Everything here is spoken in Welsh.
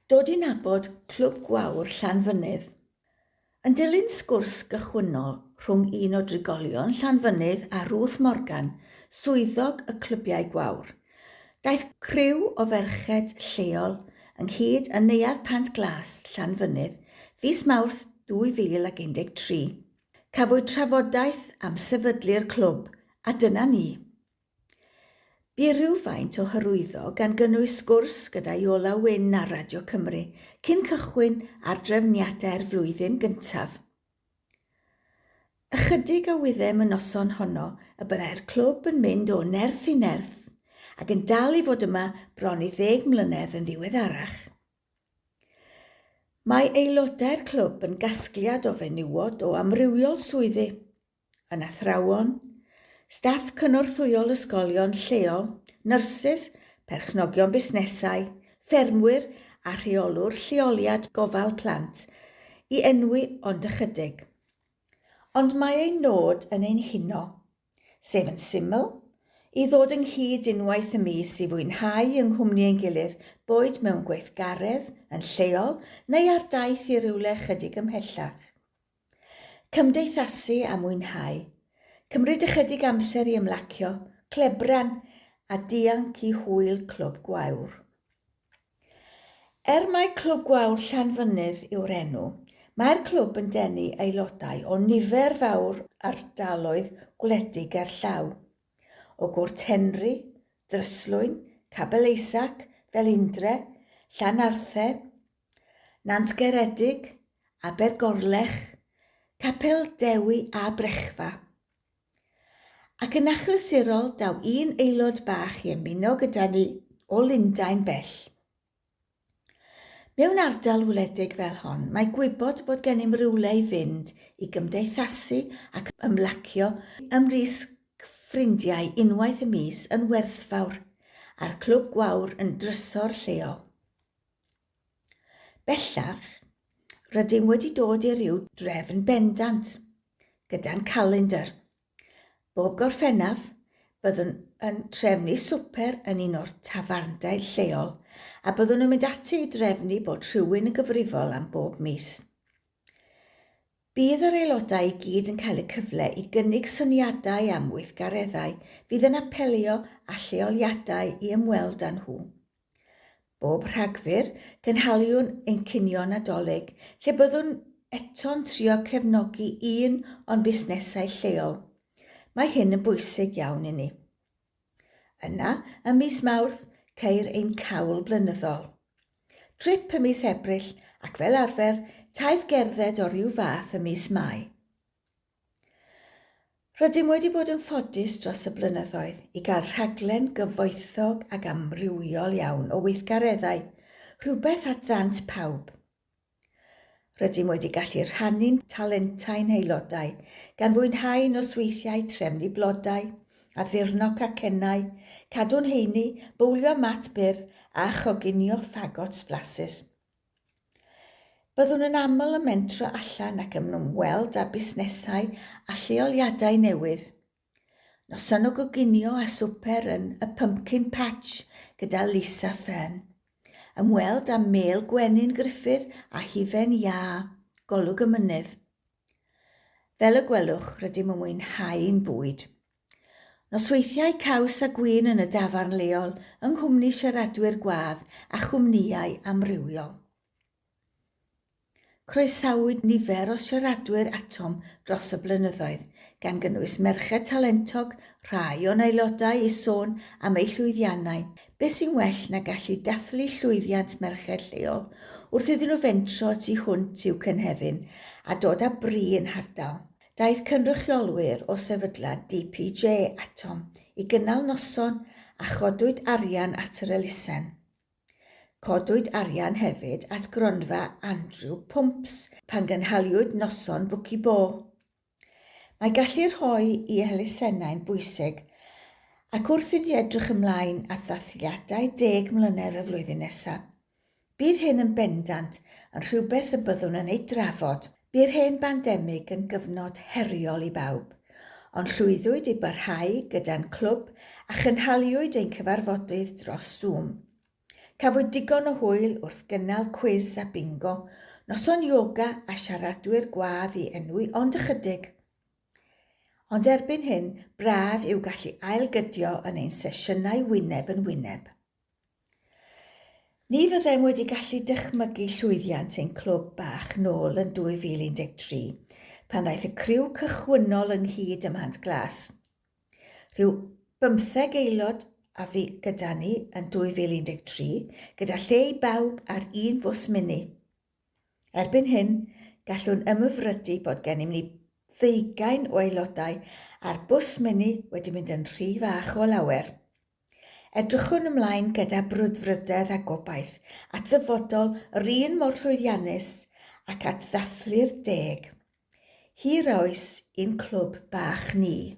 Dod i nabod Clwb Gwawr Llanfynydd. Yn dilyn sgwrs gychwynnol rhwng un o drigolion Llanfynydd a Ruth Morgan, swyddog y Clybiau Gwawr, daeth criw o ferched lleol ynghyd yn Neuadd Pant Glas, Llanfynydd, fis Mawrth 2013. Cafwyd trafodaeth am sefydlu'r clwb, a dyna ni. Bu rhywfaint o hyrwyddo, gan gynnwys sgwrs gyda Iola Wyn ar Radio Cymru, cyn cychwyn ar drefniadau'r flwyddyn gyntaf. Ychydig a wyddem y noson honno y byddai'r clwb yn mynd o nerth i nerth, ac yn dal i fod yma bron i ddeg mlynedd yn ddiweddarach. Mae aelodau'r clwb yn gasgliad o fenywod o amrywiol swyddi, yn athrawon, staff cynorthwyol ysgolion lleol, nyrsys, perchnogion busnesau, ffermwyr a rheolwr lleoliad gofal plant, i enwi ond ychydig. Ond mae ein nod yn ein huno, sef yn syml, i ddod ynghyd unwaith y mis i fwynhau yng nghwmni ein gilydd, boed mewn gweithgaredd, yn lleol, neu ar daith i rywle ychydig ymhellach. Cymdeithasu a mwynhau. Cymryd ychydig amser i ymlacio, clebran a dianc i hwyl Clwb Gwawr. Er mai Clwb Gwawr Llanfynydd yw'r enw, mae'r clwb yn denu aelodau o nifer fawr ardaloedd gwledig gerllaw. O Gwrt Henry, Dryslwyn, Cabel Isaac, Felindre, Llanarthe, Nantgaredig, Abergorlech, Capel Dewi a Brechfa. Ac yn achlysurol daw un aelod bach i ymuno gyda ni o Lundain bell. Mewn ardal wledig fel hon, mae gwybod bod gennym rywle i fynd i gymdeithasu ac ymlacio ymhlith ffrindiau unwaith y mis yn werthfawr, a'r Clwb Gwawr yn drysor lleol. Bellach, rydym wedi dod i ryw drefn bendant gyda'n calendr. Bob Gorffennaf, byddwn yn trefnu swper yn un o'r tafarndai lleol a byddwn yn mynd ati i drefnu bod rhywun yn gyfrifol am bob mis. Bydd yr aelodau i gyd yn cael y cyfle i gynnig syniadau am weithgareddau fydd yn apelio a lleoliadau i ymweld â nhw. Bob Rhagfyr, cynhaliwn ein cinio Nadolig, lle byddwn eto'n trio cefnogi un o'n busnesau lleol. Mae hyn yn bwysig iawn i ni. Yna, ym mis Mawrth, ceir ein cawl blynyddol. Trip ym mis Ebrill ac fel arfer, taith gerdded o ryw fath ym mis Mai. Rydym wedi bod yn ffodus dros y blynyddoedd i gael rhaglen gyfoethog ac amrywiol iawn o weithgareddau, rhywbeth at ddant pawb. Rydym wedi gallu rhannu'n talentau'n haelodau, gan fwynhau nosweithiau trefnu blodau, addurno cacennau, cadw'n heini, bowlio mat byr a choginio ffagots blasus. Byddwn yn aml yn mentro allan ac yn ymweld â busnesau a lleoliadau newydd. Noson o goginio a swper yn y Pumpkin Patch gyda Lisa Fern. Ymweld â Mêl Gwenyn Gruffydd a Hufen Iâ, Golwg y Mynydd. Fel y gwelwch, rydym yn mwynhau'n bwyd. Nosweithiau caws a gwin yn y dafarn leol yng nghwmni siaradwyr gwadd a chwmnïau amrywiol. Croesawyd nifer o siaradwyr atom dros y blynyddoedd, gan gynnwys merched talentog, rhai o'n aelodau i sôn am eu llwyddiannau. Be' sy'n well na gallu dathlu llwyddiant merched lleol wrth iddyn nhw fentro tu hwnt i'w cynhefin a dod â bri i'n hardal? Daeth cynrychiolwyr o sefydliad DPJ atom i gynnal noson a chodwyd arian at yr elusen. Codwyd arian hefyd at gronfa Andrew Pumps pan gynhaliwyd noson Bwci Bo. Mae gallu rhoi i elusennau'n bwysig ac wrth i ni edrych ymlaen at ddathliadau deg mlynedd y flwyddyn nesaf, Bydd hyn yn bendant yn rhywbeth y byddwn yn ei drafod. Bu'r hen bandemig yn gyfnod heriol i bawb, ond llwyddwyd i barhau gyda'n clwb a chynhaliwyd ein cyfarfodydd dros Zoom. Cafwyd digon o hwyl wrth gynnal cwis a bingo, noson yoga a siaradwyr gwadd i enwi ond ychydig. Ond erbyn hyn, braf yw gallu ailgydio yn ein sesiynau wyneb yn wyneb. Ni fyddem wedi gallu dychmygu llwyddiant ein clwb bach nôl yn 2013, pan ddaeth y criw cychwynnol ynghyd ym Mhant Glas. Rhyw bymtheg aelod a fu gyda ni yn 2013, gyda lle i bawb ar un bws mini. Erbyn hyn, gallwn ymhyfrydu bod gennym ni ddeugain o aelodau a'r bws mini wedi mynd yn rhy fach o lawer. Edrychwn ymlaen gyda brwdfrydedd a gobaith at ddyfodol yr un mor llwyddiannus ac at ddathlu'r deg. Hir oes i'n clwb bach ni.